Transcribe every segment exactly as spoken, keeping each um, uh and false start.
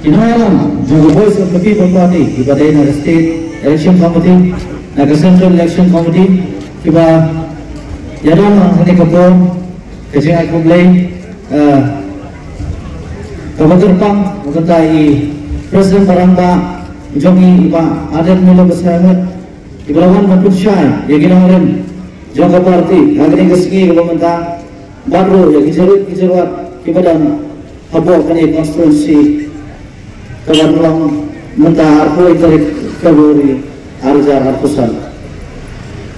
Ki nongïalam jong ka Voice of the People Party, kiba dei na ka State Election Committee, na ka Central Election Committee, kiba ïadon ha kane ka por, ka jingai khublei, eh, kaba kyrpang, kata i President Parangbah jong ngi, i Bah Ardent Miller Basaiawmoit, kiba la wan ban pynshai ïa ki nongrim jong ka party ha kane ka sngi kaba mynta, bad ruh ïa ki jarit ki jarwat kiba don hapoh kane ka constituency, kaba long mynta arphew tarik February arhajar arphew san.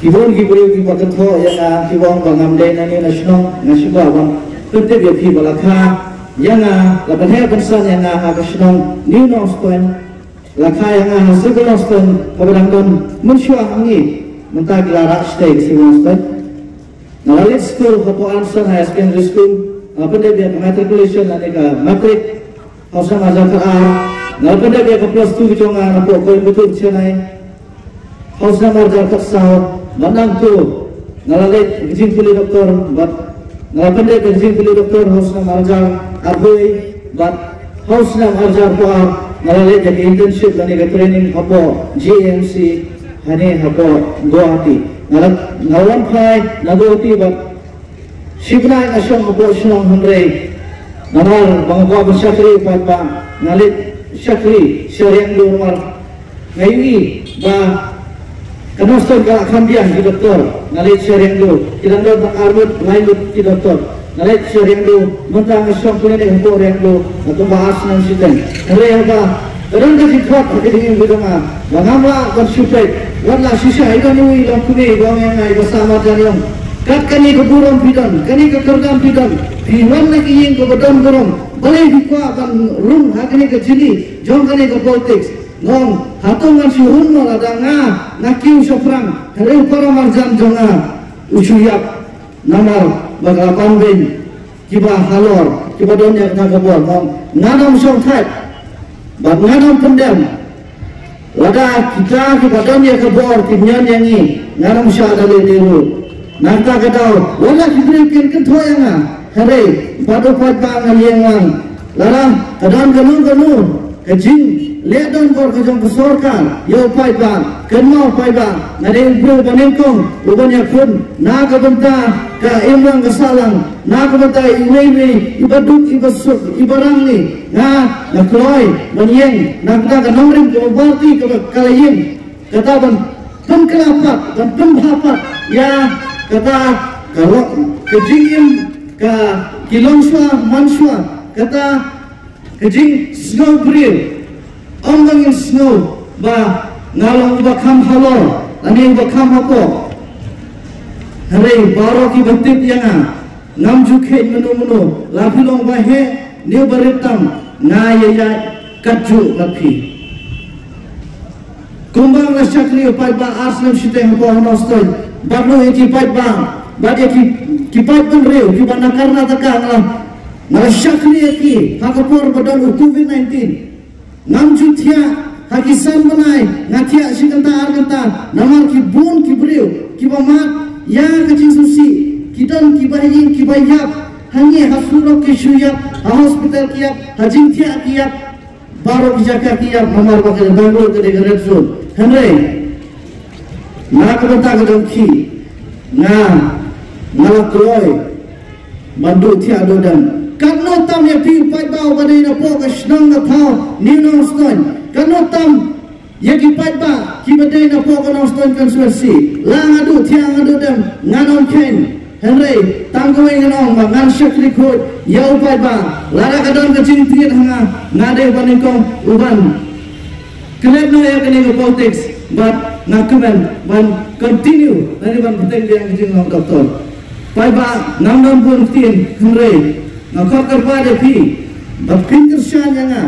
Ki bun ki briew kiba kynthoh ïa nga, kiba ong ba ngam dei na une na shnong, nga shu kwah ban pyntip ïa phi ba la kha ïa nga, la pynheh pynsan ïa nga ha ka shnong New Nongstoiñ, la kha ïa nga ha Civil Nongstoiñ, kaba dang don mynshuwa ha ngi. Mynta ki la rah shatei ka Civil Nongstoiñ. Nga la leit skul hapoh Anson Higher Secondary School, nga la pyndep ïa ka matriculation lane ka matric ha u snem arhajar khatar. Nga la pyndep ïa ka plus two jong nga napoh Coimbatore, Chennai, ha u snem arhajar khatsaw. Bad nangta nga la leit ka jingpule doctor, bad nga la pyndep ïa ka jingpule doctor ha u snem arhajar arphew, bad ha u snem arhajar arphew ar nga la leit ïa ka internship lane ka training hapoh G A M C, hangne hapoh Guwahati. Nga la, nga la wan phai na Guwahati bad shi bnai nga shong hapoh shnong, hynrei namar ba nga kwah ban shakri pat ba nga leit shakri sha Riangdo, namar nga ïohi ba ka Nongstoiñ ka la kham biang ki doktor. Nga leit sha Riangdo, ki dang don tang ar ngut lai ngut ki doktor. Nga leit sha Riangdo, mynta nga shong clinic hapoh Riangdo, nga kumba ar snem shiteng. Hynrei haba ka don ka jingkhot ha ka jingim ka jong nga ba ngam lah ban shu peit, wat la shisha i don uwei i longkmie ba ong ïa nga, i Bah Samarjan, ïa ong, kat kane ka burom phi don, kane ka kyrdan phi don, phi wan na ka ïing kaba don burom, balei phi kwah ban rung ha kane ka jylli jong kane ka politics? Nga ong, hato ngan shu rung mo lada nga, nga kiew shaphrang, hynrei u para marjan jong nga u shu ïap namar ba ka la ban beiñ kiba halor, kiba don ïa kata ka bor. Nga ong, ngan ym shong thait bad ngan ym pyndem. Lada kita kiba don ïa ka bor kim ñion ïa ngi, ngan ym shah da lade ruh. Na kata ka daw, wat la ki briew kin kynthoh ïa nga, hynrei bad u paidbah ngan ïeng lang. Lada ka don kano kano ka jingleh donbor ka jong ka sorkar ïa u paidbah, kynmaw paidbah, nga dei u briew ba nyngkong uban ïakhun na ka bynta ka imlang ka sahlang, na ka bynta iwei iwei iba duk iba suk iba rangli. Nga, nga kloi ban ïeng na kata ka nongrim kaba party kaba ka la ïeng, kata ban pynkylla pat, ban pynbha pat ïa kata ka lok, ka jingim ka ki longshuwa manshuwa, kata ka jingsngew briew. Ym ba ngin sngew ba nga long uba kham halor lane uba kham hapoh, hynrei baroh kiba tip ïa nga, ngam ju kheit mynno mynno, la phi long uba heh ne uba rit tam, nga ïaid katjuh bad phi. Kumba nga la shakri ïa u paidbah ar snem shiteng hapoh Nongstoiñ, bad ruh ïa ki paidbah, bad ïa ki, ki paidbah bynriew kiba na Karnataka, nga la, nga la shakri ïa ki ha ka por ba don u covid nineteen. Ngam ju thiah ha ki san bnai, nga thiah shi kynta ar kynta namar ki bun ki briew kiba mad ïa ka jingsngewsih, ki don kiba ïeng kiba ïap, hangne ha surok ki shu ïap, ha hospital ki ïap, ha jingthiah ki ïap. Baroh ki jaka ki ïap namar ba ka Bangalore ka dei ka red zone. Hynrei na ka bynta ka jong ki, nga, nga la kloi ban duh thiah duh dem. Katno tam ïa phi u paidbah uba dei napoh ka shnong ka thaw New Nongstoiñ, katno tam ïa ki paidbah kiba dei napoh ka Nongstoiñ constituency, la nga duh thiah nga duh dem, ngan ym kheiñ. Hynrei tang kawei ngan ong ba ngan shakri khuid ïa u paidbah. Lada ka don ka jingtngit ha nga, nga dei uba nyngkong uban klet noh ïa kane ka politics, bad nga kmen ban continue lane ban bteng biang ka jinglong doktor. Paidbah, ngam don bun ktien, hynrei nga khot kyrpad ïa phi ba phin kyrshan ïa nga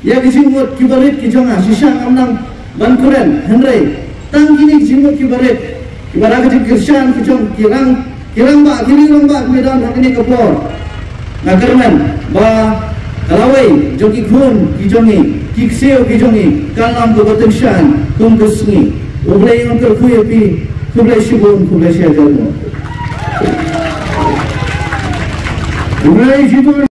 ïa ki jingmut kiba rit ki jong nga. Shisha ngam nang ban kren, hynrei tang kine ki jingmut kiba rit, kiba da ka jingkyrshan ki jong ki rang, ki rangbah, ki ri rangbah kiba don ha kane ka por. Nga kyrmen ba ka lawei jong ki khun ki jong ngi, ki ksiew ki jong ngi, kan long kaba tyngshaiñ kum ka sngi. U Blei un kyrkhu ïa phi. Khublei shibun, khublei shihajar nguh. Khublei shibun.